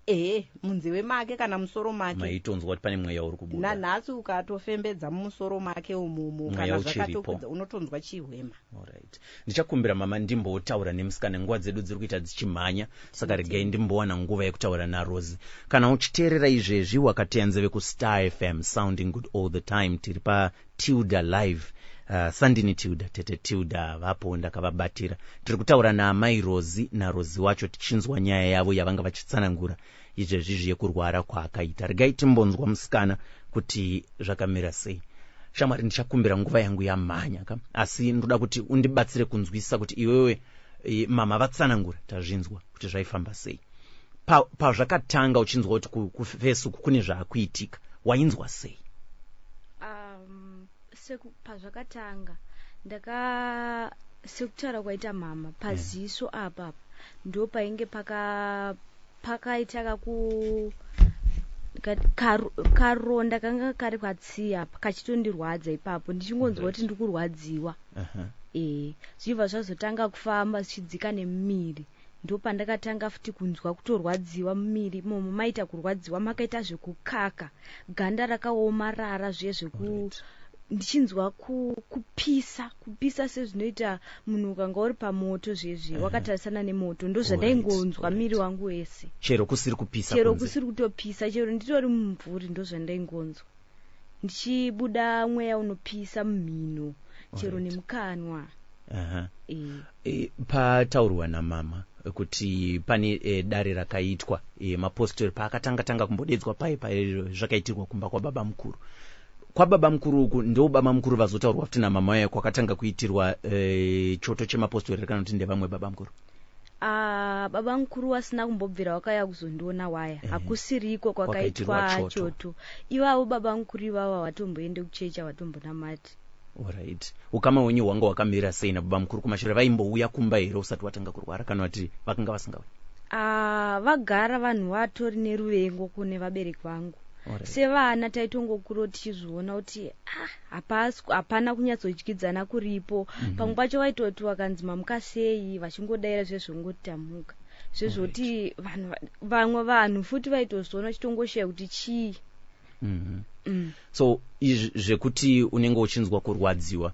Ehe, munzeve make kana musoro make. Maitonzwa kuti pane mweya uri kubuda? Nanhasi ukatofembedza mumusoro make umumu Mweya kana uchiripo. zvakatokudza, unotonzwa chihwema. Alright. Ndichakumbira mama ndimbotaura nemusikana, nguva dzedu dziri kuita dzichimhanya, saka regai ndimbowana nguva yekutaura naRosi. Kana uchiteerera izvezvi, wakateya nzeve kuStar FM, sounding good all the time. Tiri paTilda Live. Sandini Tilda, tete Tilda vapo, ndakavabatira. Tiri kutaura naamai Rosi, naRosi wacho, tichinzwa nyaya yavo yavanga vachitsanangura izvezvizvi yekurwara kwaakaita. Regai timbonzwa musikana kuti zvakamira sei. Shamwari, ndichakumbira, nguva yangu yamhanya ka, asi ndoda kuti undibatsire kunzwisisa kuti iwewe, mama vatsanangura, tazvinzwa kuti zvaifamba sei. Pazvakatanga uchinzwa kuti kuface uku kune zvaakuitika, wainzwa sei? Pazvakatanga ndaka, sekutaura kwaita mama, paziso apa ndo painge pakaita karonda kanga kari patsiya apa, kachitondirwadza ipapo, ndichingonzwa kuti ndiri kurwadziwa. Zvichibva zvazotanga kufamba zvichidzika nemumiri, ndo pandakatanga futi kunzwa kutorwadziwa mumiri imomo. Maita kurwadziwa, makaita zvekukaka, ganda rakaomarara zviye zveku Ndichinzwa kupisa kupisa sezvinoita munhu ukanga uri pamoto zvezvi, wakatarisana nemoto. Ndozvandaingonzwa miri wangu wese. Chero kusiri kupisa? Chero kunze. Kusiri kutopisa, chero nditori mumvuri, ndozvandaingonzwa, ndichibuda mweya unopisa mumhino chero nemukanwa. E, pataurwa namama kuti pane dare rakaitwa, mapostori paakatanga tanga kumbodedzwa pai pai zvakaitirwa kumba kwababa mukuru. Kwababa mukuru uku ndo baba mukuru vazotaurwa futi namama wayo kwakatanga kuitirwa choto chemapostori, kana kuti ndevamwe baba mukuru? Ah, baba mukuru wasina kumbobvira wakauya kuzondiona waya. Hakusiriko Kwakaitirwa kwakaitwa choto. Choto ivavo baba mukuru ivavo havatomboende kuchechi, havatombonamati. Alright, ukama hwenyu hwanga hwakamira sei nababa mukuru kumashure? Vaimbouya kumba here usati watanga kurwara, kana kuti vakanga vasingauyi? Ah, vagara vanhu vatori neruvengo kune vabereki vangu. Sevana taitongokura tichizviona kuti ah, hapana kunyatsodyidzana kuripo. Pamwe pacho vaitoti vakanzi mamuka sei, vachingodaira zvezvongoti tamuka, zvezvoti vanhu vamwe vanhu futi vaitozviona vachitongosheya kuti chii. So izvi zvekuti unenge uchinzwa kurwadziwa,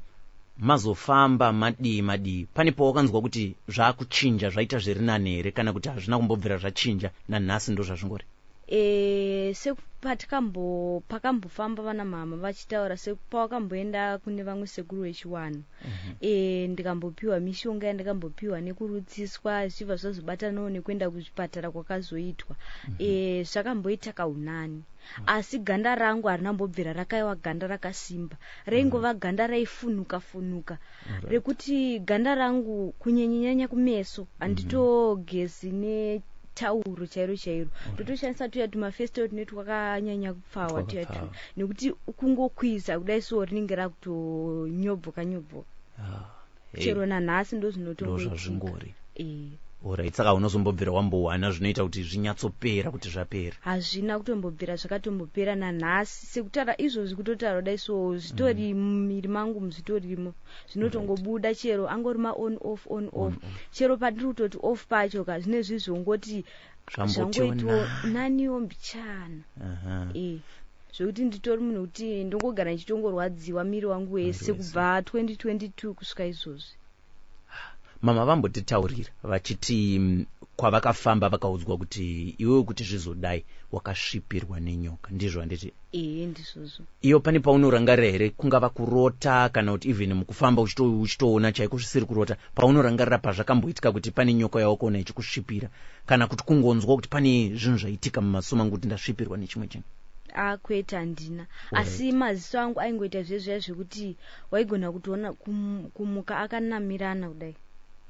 mazofamba madii madii, pane pawakanzwa kuti zvaakuchinja, zvaita zviri nani here, kana kuti hazvina kumbobvira zvachinja, nanhasi ndo zvazvingori? E, sepatikambo pakambofamba vana mama vachitaura, sepawakamboenda kune vamwe sekuru vechiwanhu, e, ndikambopiwa mishonga yandakambopiwa nekurutsiswa, zvichibva zvazobatanawo nekuenda kuzvipatara kwakazoitwa. E, zvakamboita kaunani, asi ganda rangu harina mbobvira rakaiwa ganda rakasimba, raingova ganda raifunuka funuka, rekuti ganda rangu kunyenyanyanya kumeso handitogezi netauro chairo chairo, ndotoshandisa tuya tumafesto tune twakanyanya kupfawa tuya tu Twakapfawa. Nekuti kungokwiza kudai so rinenge rakutonyobvoka nyobvoka. Ah, hey, Chero nanhasi ndozvinotongoitika. Ndozvazvingori. Eh. Alright, saka unozombobvira wambowana zvinoita kuti zvinyatsopera, kuti zvapera? Hazvina kutombobvira zvakatombopera nanhasi. Sekutaura izvozvi, kutotaura kudai so, zvitori mumiri mangu, zvitorimo, zvinotongobuda chero angori maon off, on off. On, off. Chero patiri kutoti off pacho ka, zvinezvi zvongoti Zvambotiwo zvangoitiwo naniwo mbichana. E, zvekuti nditori munhu kuti ndongogara ndichitongorwadziwa miri wangu wese wese. Kubva 2022 kusvika izvozvi. Mama vambotitaurira vachiti kwavakafamba vakaudzwa kuti iwewe kuti zvizodai wakasvipirwa nenyoka, ndizvo handiti? Ehe, ndizvozvo. Iyo pane paunorangarira here, kungava kurota kana kuti even mukufamba uchitoona chaiko zvisiri kurota, paunorangarira pazvakamboitika kuti pane nyoka yawakaona ichikusvipira, kana kuti kungonzwa kuti pane zvinhu zvaitika mumaso mangu kuti ndasvipirwa nechimwe chinhu? Akwete, handina. Asi maziso angu aingoita zvezviya zvekuti waigona kutoona kumuka akanamirana kudai.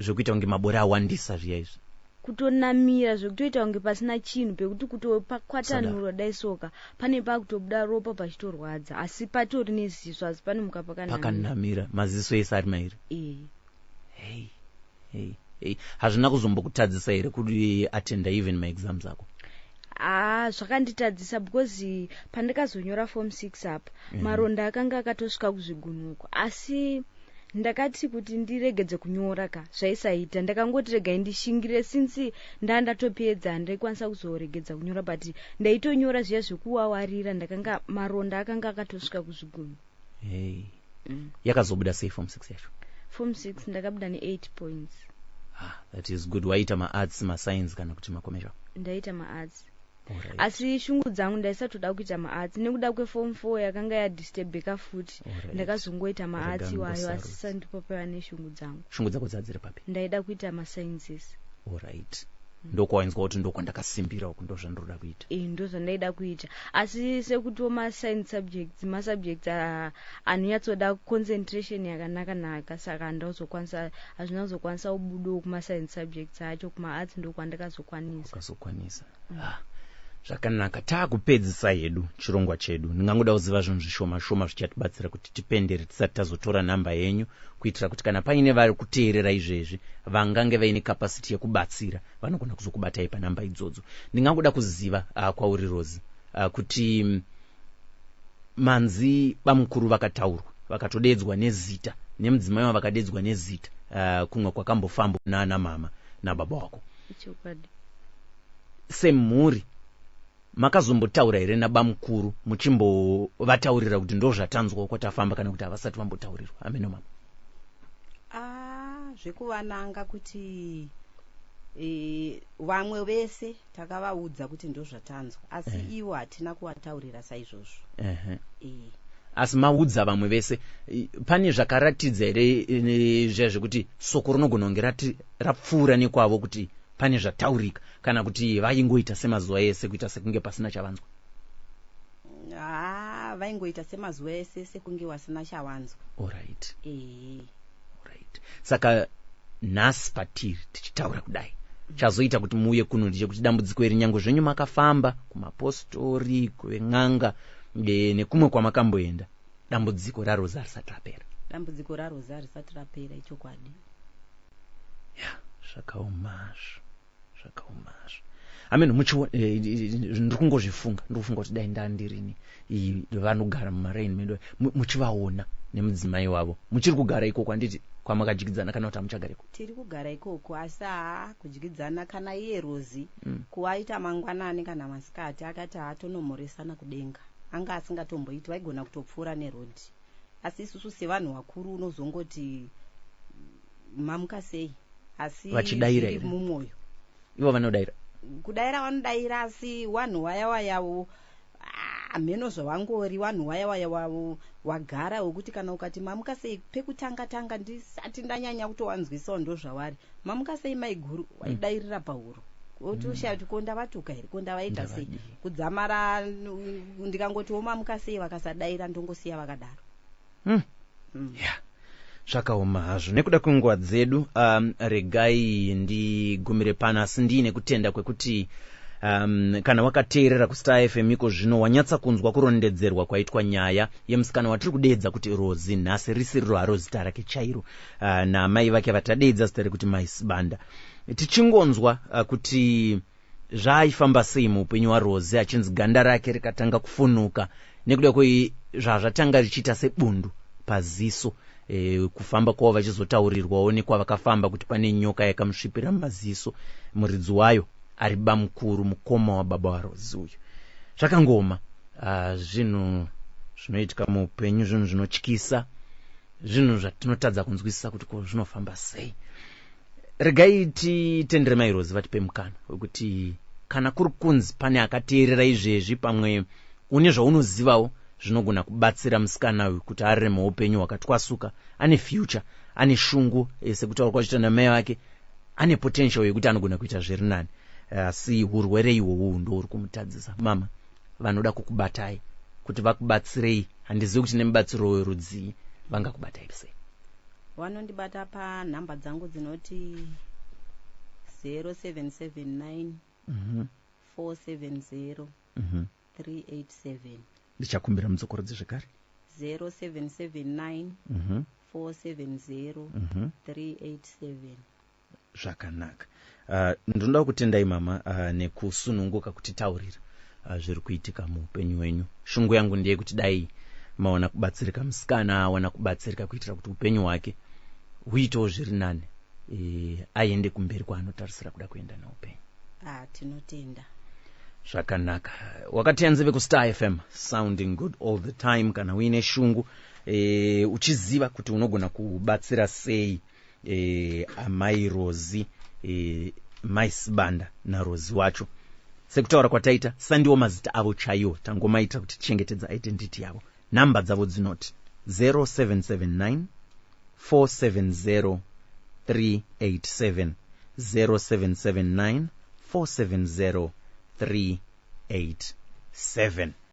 Zvekuita kunge mabori awandisa zviya izvi? Kutonamira zvekutoita kunge pasina chinhu, pekuti kutopakwatanurwa dai soka pane pakutobuda ropa pachitorwadza, asi patori neziso, asi panomuka pakanamira. Pakanamira, maziso ese ari mairi? Ee. Hey, hey, hey. Hazvina kuzombokutadzisa here kuti attenda even maexams ako? Haa, zvakanditadzisa because pandakazonyora form 6 apa, maronda akanga akatosvika kuzvigunuko, asi ndakati kuti ndiregedze kunyora ka, zvaisaita. Ndakangoti regai ndishingire, since ndaa ndatopedza, handaikwanisa kuzoregedza kunyora, but ndaitonyora zviya zvekuwawarira, ndakanga maronda akanga akatosvika kuzviguno. Hey. Yakazobuda sei form 6 yacho? Form 6 ndakabuda ne8 points. Ah, that is good. Waita maarts, mascience kana kuti macommercial? Ndaita maarts. Asi shungu dzangu ndaisatoda kuita maarts nekuda kweform 4 yakanga yadisturbeka futi. Ndakazongoita maarts Rega iwayo, asi ngosarudza. sandipo paiva neshungu dzangu. Shungu dzako dzadziri papi? Ndaida kuita masciences. Alright, ndokwawainzwa kuti ndokwandakasimbira uku, ndozvandiroda kuita? E, ndo zvandaida kuita, asi sekutiwo mascience subjects, masubjects anonyatsoda concentration yakanaka naka, saka handazokwanisa, hazvina kuzokwanisa kubudawo kumascience subjects acho. Kumaarts ndokwandakazokwanisa. Ukazokwanisa. Ah, zvakanaka. Taakupedzisa hedu chirongwa chedu. Ndingangoda kuziva zvinhu zvishoma shoma zvichatibatsira kuti tipendere tisati tazotora nhamba yenyu, kuitira kuti kana paine vari kuteerera izvezvi vangange vaine capacity yekubatsira, vanogona kuzokubatai panhamba idzodzo. Ndingangoda kuziva kwauri Rosi, kuti manzi bamukuru vakataurwa, vakatodedzwa nezita nemudzimai wavakadedzwa nezita, kumwe kwakambofambwa naana mama nababa wako. Chokwadi. Semhuri Makazombotaura here nabamukuru muchimbovataurira kuti ndo zvatanzwawo kwatafamba, kana kuti havasati vambotaurirwa? Ameno mama. Ah, zvekuvananga kuti vamwe vese takavaudza kuti ndo zvatanzwa, asi ivo hatina kuvataurira saizvozvo. Asi maudza vamwe vese. Pane zvakaratidza here zviya zvekuti soko rinogona kunge rati rapfuura nekwavo kuti pane zvataurika, kana kuti vaingoita semazuva ese, kuita sekunge pasina chavanzwa? Ha, vaingoita semazuva ese, sekunge wasina chawanzwa. Alright. Alright. Saka nhasi patiri tichitaura kudai, chazoita kuti muuye kuno ndechekuti dambudziko iri, nyange zvenyu makafamba kumapostori, kuven'anga nekumwe kwamakamboenda, dambudziko raRozi harisati rapera. Dambudziko raRozi harisati rapera, ichokwadi. Ya, zvakaoma hazvo, zvakaoma hazvo. Amen. Ndiri kungozvifunga, ndiri kufunga kuti dai ndandirini, vanogara mumaraini medu, muchivaona nemudzimai wavo. Muchiri kugara ikoko, handiti, kwamakadyidzana, kana kuti hamuchagara ikoko? Tiri kugara ikoko, asi haa, kudyidzana, kana iye Rozi kuvaita mangwanani kana masikati akati haatonomhoresana kudenga, anga asingatomboiti. Vaigona kutopfuura nerodhi, asi isusu sevanhu vakuru unozongoti mamuka sei, asi Vachidaira zviri here? mumwoyo. Ivo vanodaira? Kudaira vanodaira, asi vanhu waya wayawo, hameno zvavangori vanhu waya waya wavo wagara, wekuti kana ukati mamuka sei pekutanga tanga, ndisati ndanyanya kutovanzwisawo ndo zvavari, mamuka sei maiguru, waidairira pahuro, otoshaya kuti ko ndavatuka here, ko ndavaita sei. Ndavadii? Kudzamara ndikangotiwo mamuka sei, vakasadaira, ndongosiya vakadaro. Ya, zvakaoma hazvo. Nekuda kwenguva dzedu, regai ndigumire pano, asi ndiine kutenda kwekuti kana wakateerera kuStar FM iko zvino, wanyatsa kunzwa kurondedzerwa kwaitwa nyaya yemusikana watiri kudeedza kuti Rozi nhasi, risiriro haro zita rake chairo, naamai vake vatadeedza zita rekuti Maisibanda. Tichingonzwa kuti zvaaifamba sei muupenyu hwaRozi, achinzi ganda rake rikatanga kufunuka nekuda kwezvazvatanga richiita sebundu paziso. Kufamba kwavo vachizotaurirwawo nekwavakafamba kuti pane nyoka yakamusvipira mumaziso, muridzi wayo ari bamukuru, mukoma wababa waRozi uyu. Zvakangoma. Zvinhu zvinoitika muupenyu, zvinhu zvinotyisa, zvinhu zvatinotadza kunzwisisa kuti ko zvinofamba sei. Regai titendere mai Rozi vatipe mukana wekuti kana kuri kunzi pane akateerera izvezvi, pamwe une zvaunozivawo zvinogona kubatsira musikana uyu kuti ararame upenyu hwakatwasuka. Ane future, ane shungu, sekutaura kwachiita namai vake, ane potential yekuti anogona kuita zviri nani, asi urwere ihwohwu ndo uri kumutadzisa. Mama, vanoda kukubatai kuti vakubatsirei, handizivi kuti nemubatsiro werudzii, vangakubatai sei? Vanondibata panhamba dzangu dzinoti 0779 470 387. Ndichakumbira mudzokorodzi zvekare. 0779 470 387. Zvakanaka. Ndinoda kutendai mama nekusununguka kutitaurira zviri kuitika muupenyu hwenyu. Shungu yangu ndeyekuti dai mawana kubatsirika, musikana awana kubatsirika, kuitira kuti upenyu hwake huitewo zviri nani, aende kumberi kwaanotarisira kuda kuenda neupenyu. Ah, tinotenda. Zvakanaka. Wakateya nzeve kuStar FM, sounding good all the time. Kana uine shungu, uchiziva kuti unogona kubatsira sei amai Rozi, mai Sibanda naRozi wacho, sekutaura kwataita, sandiwo mazita avo chaiwo, tangomaita kuti tichengetedza identity yavo. Nhamba dzavo dzinoti 0779 470 387, 0779 470 387.